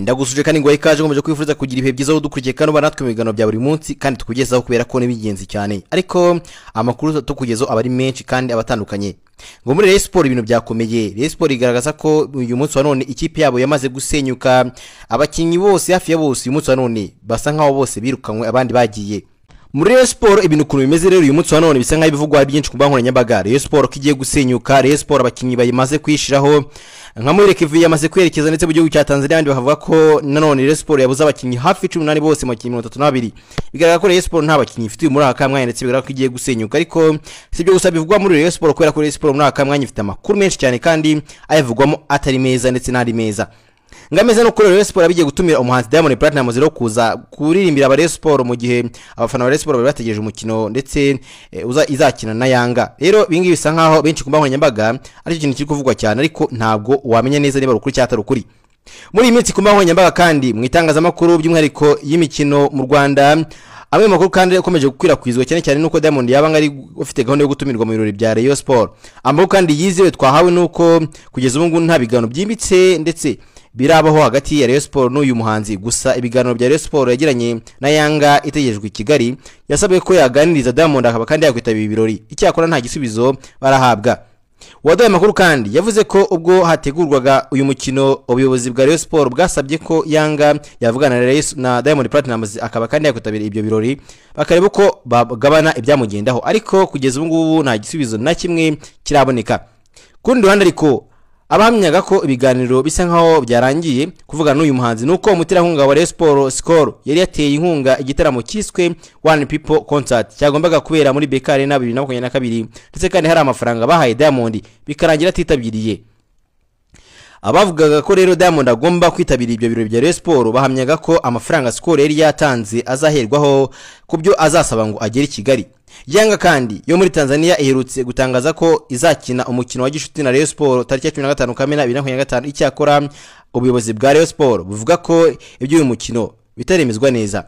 Ndagusuje kandi ngo ikaje, nkomeje kwifuza kugira ibihe byiza dukurikiye kandi ubana natwe mu biganiro bya buri munsi kandi tukugezaho, kubera ko ni ingenzi cyane. Ariko amakuru tukugezaho aba ari menshi kandi aba atandukanye. Ngo muri Rayon Sport ibintu byakomeye. Rayon Sport igaragaza ko uyu munsi wa none ikipe yabo yamaze gusenyuka, abakinnyi bose hafi ya bose uyu munsi wa none basa nkaho bose birukanywe, abandi bagiye. Muri Rayon Sport ibintu ukuntu bimeze rero uyu munsi wa none bisa nkaho ibivugwa byinshi ku mbuga nkoranyambaga. Rayon Sport ko igiye gusenyuka, Rayon Sport abakinnyi bayimaze kwishiraho, nka Muhire Kevin yamaze kwerekeza ndetse mu gihugu cya Tanzania, abandi bakavuga ko nanone Rayon Sport yabuze abakinnyi hafi 18 bose mu bakinnyi 32. Bigaragara ko Rayon Sport nta bakinnyi ifite muri aka mwanya, ndetse bigaragara ko igiye gusenyuka. Ariko si ibyo gusa bivugwa muri Rayon Sport, kubera ko Rayon Sport muri aka mwanya ifite amakuru menshi cyane kandi ayavugwamo atari meza ndetse n'ari meza. Ngameze no kuri Rayon Sport abigiye gutumira umuhanzi Diamond Platnumz rero kuza kuririmbira aba Rayon Sport mu gihe abafana ba Rayon Sport bari bategereje umukino ndetse uza izakina na Yanga. Rero ibingibi bisa nkaho benshi ku mbuga nkoranyambaga aricyo kintu kiri kuvugwa cyane, ariko ntabwo wamenya neza niba ari ukuri cyangwa atari ukuri. Muri iyi minsi ku mbuga nkoranyambaga kandi mu itangazamakuru by'umwihariko y'imikino mu Rwanda, amwe makuru kandi akomeje gukwirakwizwa cyane cyane nuko Diamond yaba ari ufite gahunda yo gutumirwa mu birori bya Rayon Sport. Amakuru kandi yizewe twahawe nuko kugeza ubu ngubu nta biganiro byimbitse ndetse birabaho hagati ya Rayon Sport n'uyu muhanzi. Gusa ibiganiro bya Rayon Sport yagiranye na Yanga itegerejwe i Kigali, yasabwe ko yaganiriza Diamond akaba kandi yakwitabira ibirori. Icyakora nta gisubizo barahabwa. Uwaduhaye amakuru kandi yavuze ko ubwo hategurwaga uyu mukino, ubuyobozi bwa Rayon Sport bwasabye ko Yanga yavugana na Diamond Platnumz akaba kandi yakwitabira ibyo birori, bakareba uko bagabana ibyamugendaho, ariko kugeza ubu ngubu nta gisubizo na kimwe kiraboneka. Ku rundi ruhande ariko, abahamyaga ko ibiganiro bisa nkaho byarangiye kuvugana n'uyu muhanzi nuko umuterankunga wa Rayon Sport Skol yari yateye inkunga igitaramo cyiswe One People Concert cyagombaga kubera muri BK Arena 2022, ndetse kandi hari amafaranga bahaye Diamond bikarangira atitabiriye. Abavugaga ko rero Diamond agomba kwitabira ibyo birori bya Rayon Sport bahamyaga ko amafaranga Skol yari yatanze azaherwaho ku byo azasaba ngo agere i Kigali. Yanga kandi yo muri Tanzania iherutse gutangaza ko izakina umukino wa gishuti na Rayon Sport tariki ya 15 Kamena 2025. Icyakora ubuyobozi bwa Rayon Sport buvuga ko iby'uyu mukino bitaremezwa neza.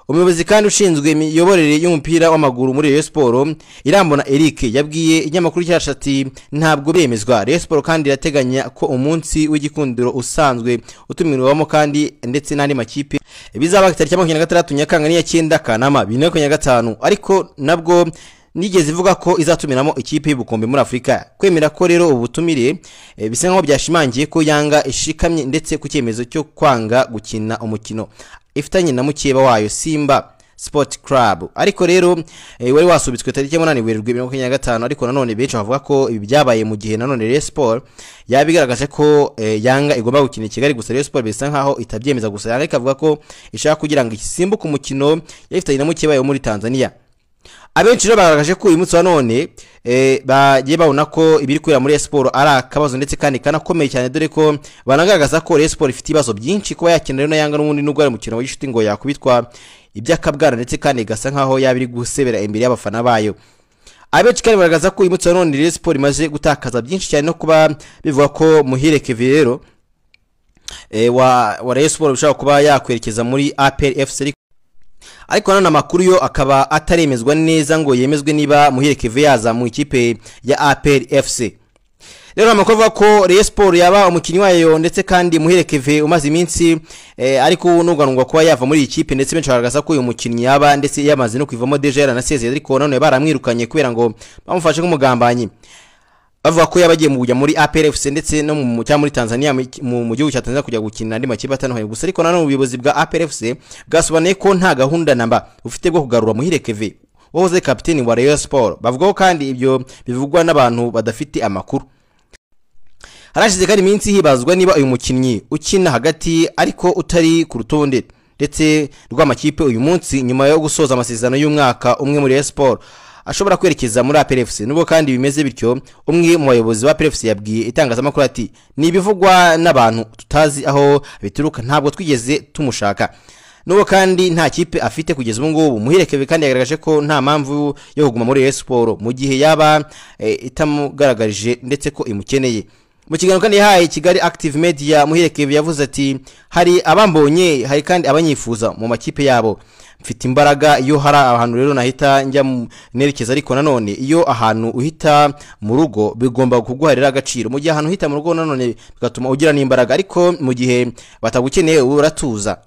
Umuyobozi kandi ushinzwe imiyoborere y'umupira w'amaguru muri Rayon Sport, Irambona Eric, yabwiye ikinyamakuru cyacu ati ntabwo biremezwa. Rayon Sport kandi irateganya ko umunsi w'igikundiro usanzwe utumirwamo kandi ndetse n'andi makipe bizaba tariki ya 26 Nyakanga n'iya 9 Kanama 2025, ariko nabwo nigeze ivuga ko izatumiramo ikipe y'ubukombe muri Afurika. Kwemera ko rero ubutumire bisa nkaho byashimangiye ko Yanga ishikamye ndetse ku cyemezo cyo kwanga gukina umukino ifitanye na mukeba wayo Simba Sport Club. Ariko rero wari wasubitswe tariki ya 8 Werurwe 2025, ariko nanone benshi bavuga ko ibi byabaye mu gihe nanone Rayon Sport yabigaragaje ko Yanga igomba gukina i Kigali. Gusa Rayon Sport bisa nkaho itabyemeza, gusa Yanga ikavuga ko ishaka kugira ngo isimbuke umukino yafitanye na mukeba wayo muri Tanzania. Abenshi rero bagaragaje ko uyu munsi wa none bagiye babona ko ibiri kubera muri Rayon Sport ari akabazo ndetse kandi kanakomeye cyane, dore ko banagaragaza ko Rayon Sport ifite ibibazo byinshi kuba yakina rero na Yanga n'ubundi nubwo ari umukino wa gishuti ngo yakubitwa iby'akabwana ndetse kandi gasa nkaho yaba iri gusebera imbere y'abafana bayo. Abenshi kandi bagaragaza ko uyu munsi wa none Rayon Sport imaze gutakaza byinshi cyane, no kuba bivuga ko Muhire Kevin rero wa Rayon Sport bishobora kuba yakwerekeza muri APR FC, ariko nanone amakuru yo akaba ataremezwa neza ngo yemezwe niba Muhire Kevin yaza mu ikipe ya APR FC. Rero amakuru avuga ko Rayon Sport yaba umukinnyi wayo ndetse kandi Muhire Kevin umaze iminsi ariko nuganwa kuba yava muri iyi kipe, ndetse benshi bagaragaza ko uyu mukinnyi yaba ndetse yamaze no kwivamo deja yaranasezeye, ariko nanone baramwirukanye kubera ngo bamufashe nk'umugambanyi. Bavuga ko yaba agiye mu kujya muri APR FC ndetse no mu cyangwa muri Tanzania, mu gihugu cya Tanzania kujya gukina andi makipe atandukanye. Gusa ariko nanone ubuyobozi bwa APR FC bwasobanuye ko nta gahunda namba ufite bwo kugarura Muhire Kevin wahoze kapiteni wa Rayon Sport. Bavuga ko kandi ibyo bivugwa n'abantu badafite amakuru. Harashize kandi iminsi hibazwa niba uyu mukinnyi ukina hagati ariko utari ku rutonde ndetse rw'amakipe uyu munsi nyuma yo gusoza amasezerano y'umwaka umwe muri Rayon Sport ashobora kwerekeza muri APR FC. Nubwo kandi bimeze bityo, umwe mu bayobozi ba APR FC yabwiye itangazamakuru ati ni ibivugwa n'abantu tutazi aho bituruka, ntabwo twigeze tumushaka. Nubwo kandi nta kipe afite kugeza ubu ngubu, Muhire Kevin kandi yagaragaje ko nta mpamvu yo kuguma muri Rayon Sport mu gihe yaba itamugaragarije ndetse ko imukeneye. Mu kiganiro kandi yahaye Kigali Active Media, Muhire Kevin yavuze ati hari abambonye, hari kandi abanyifuza mu makipe yabo, Mfite imbaraga iyo hari ahantu rero nahita njya nerekeza, ariko nanone iyo ahantu uhita mu rugo bigomba kuguharira agaciro. Mu gihe ahantu uhita mu rugo nanone bigatuma ugira n'imbaraga, ariko mu gihe batagukeneye uratuza.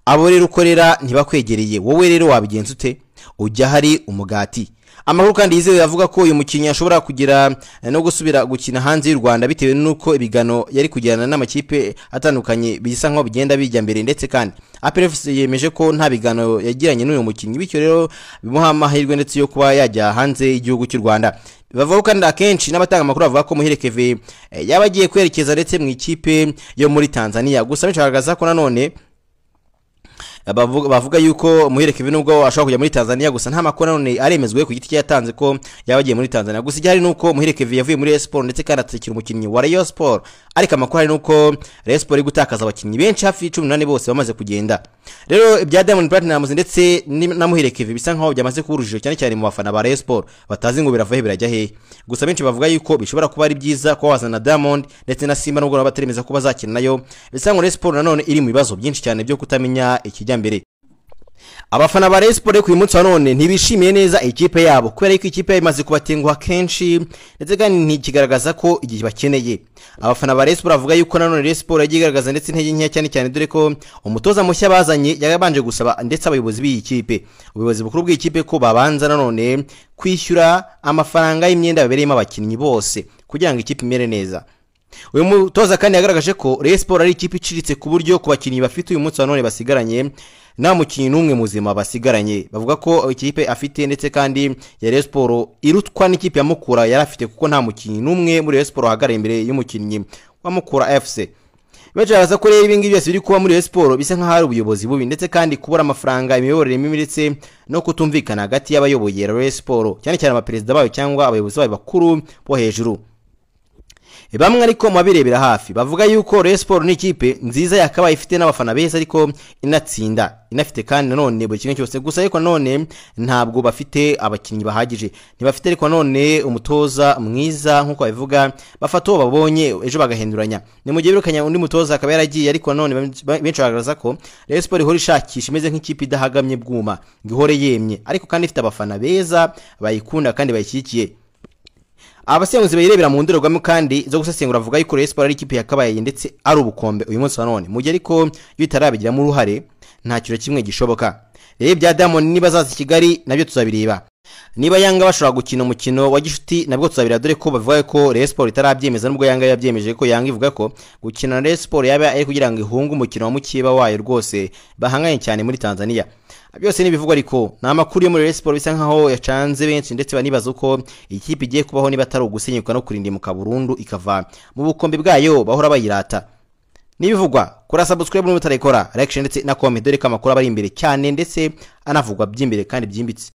Abo rero ukorera ntibakwegereye, wowe rero wabigenza ute? Ujya hari umugati. Amakuru kandi yizewe avuga ko uyu mukinnyi ashobora kugira no gusubira gukina hanze y'u Rwanda bitewe n'uko ibigano yari kugirana n'amakipe atandukanye bisa nkaho bigenda bijya mbere, ndetse kandi APR FC yemeje ko nta bigano yagiranye n'uyu mukinnyi, bityo rero bimuha amahirwe ndetse yo kuba yajya hanze y'igihugu cy'u Rwanda. Bavuga kandi akenshi n'abatanga amakuru bavuga ko Muhire Kevin yaba agiye kwerekeza ndetse mu ikipe yo muri Tanzania. Gusa benshi bagaragaza ko nanone bavuga yuko Muhire Kevin nubwo ashobora kujya muri Tanzania, gusa nta makuru nanone aremezwe ku giti cye yatanze ko yaba agiye muri Tanzania. Gusa igihari nuko Muhire Kevin yavuye muri Rayon Sport ndetse kandi atakira umukinnyi wa Rayon Sport, ariko amakuru ari nuko Rayon Sport iri gutakaza abakinnyi benshi hafi 18 bose bamaze kugenda. Rero ibya Diamond Platnumz ndetse na Muhire Kevin bisa nkaho byamaze kuba urujijo cyane cyane mu bafana ba Rayon Sport batazi ngo birava he birajya hehe. Gusa benshi bavuga yuko bishobora kuba ari byiza ko wazana Diamond ndetse na Simba nubwo nabo bataremeza ko bazakina nayo. Bisa nkaho Rayon Sport nanone iri mu bibazo byinshi cyane byo kutamenya ikijya mbere. Abafana ba Rayon Sport ku munsi wa none ntibishimiye neza ikipe yabo kubera ko ikipe imaze kubatenguha kenshi ndetse kandi ntikigaragaza ko igihe bakeneye. Abafana ba Rayon Sport bavuga yuko nanone Rayon Sport yagiye igaragaza ndetse intege nkeya cyane cyane dore ko umutoza mushya bazanye yabanje gusaba ndetse abayobozi b'iyi kipe, ubuyobozi bukuru bw'iyi kipe ko babanza nanone kwishyura amafaranga y'imyenda babereyemo abakinnyi bose kugira ngo ikipe imere neza. Uyu mutoza kandi yagaragaje ko Rayon Sport ari ikipe iciriritse ku buryo ku bakinnyi bafite uyu munsi wa none basigaranye nta mukinnyi n'umwe muzima basigaranye. Bavuga ko ikipe afite ndetse kandi ya Rayon Sport irutwa n'ikipe ya Mukura yari afite, kuko nta mukinnyi n'umwe muri Rayon Sport ahagarara imbere y'umukinnyi wa Mukura FC. Bagaragaza ko rero ibingibi byose biri kuba muri Rayon Sport bisa nkaho ari ubuyobozi bubi ndetse kandi kubura amafaranga, imiyoborere mibi ndetse no kutumvikana hagati y'abayoboye Rayon Sport cyane cyane abaperezida bayo cyangwa abayobozi bayo bakuru bo hejuru. Bamwe ariko mubabirebera hafi bavuga yuko Rayon Sport ni ikipe nziza yakabaye ifite n'abafana beza, ariko inatsinda inafite kandi nanone buri kimwe cyose. Gusa ariko nanone ntabwo bafite abakinnyi bahagije, ntibafite ariko nanone umutoza mwiza nk'uko babivuga, bafata uwo babonye ejo bagahinduranya. Ni mu gihe birukanya undi mutoza akaba yaragiye, ariko nanone benshi bagaragaza ko Rayon Sport ihora ishakisha, imeze nk'ikipe idahagamye bwuma ngo ihore yemye, ariko kandi ifite abafana beza bayikunda kandi bayishyigikiye. Abasenguzi bayirebera mu ndorerwamo kandi zo gusesengura bavuga yuko Rayon Sport ari ikipe yakabaye ndetse ari ubukombe uyu munsi wa none, mu gihe ariko iyo itarabigiramo uruhare nta kintu kimwe gishoboka. Rero ibya Diamond niba azaza i Kigali nabyo tuzabireba, niba Yanga bashobora gukina umukino wa gishuti nabwo tuzabireba, dore ko bavuga ko Rayon Sport itarabyemeza nubwo Yanga yabyemeje ko Yanga ivuga ko gukina na Rayon Sport yaba ari kugira ngo ihunge umukino wa mukeba wayo rwose bahanganye cyane muri Tanzania. Byose nibivugwa ariko ni amakuru yo muri Rayon Sport bisa nkaho yacanze benshi ndetse banibaza uko ikipe igiye kubaho niba atari ugusenyuka no kurindimuka burundu ikava mu bukombe bwayo bahora bayirata. Nibivugwa kora subscribe niba utarayikora, like ndetse na comment, dore ko amakuru aba ari imbere cyane ndetse anavugwa by'imbere kandi byimbitse.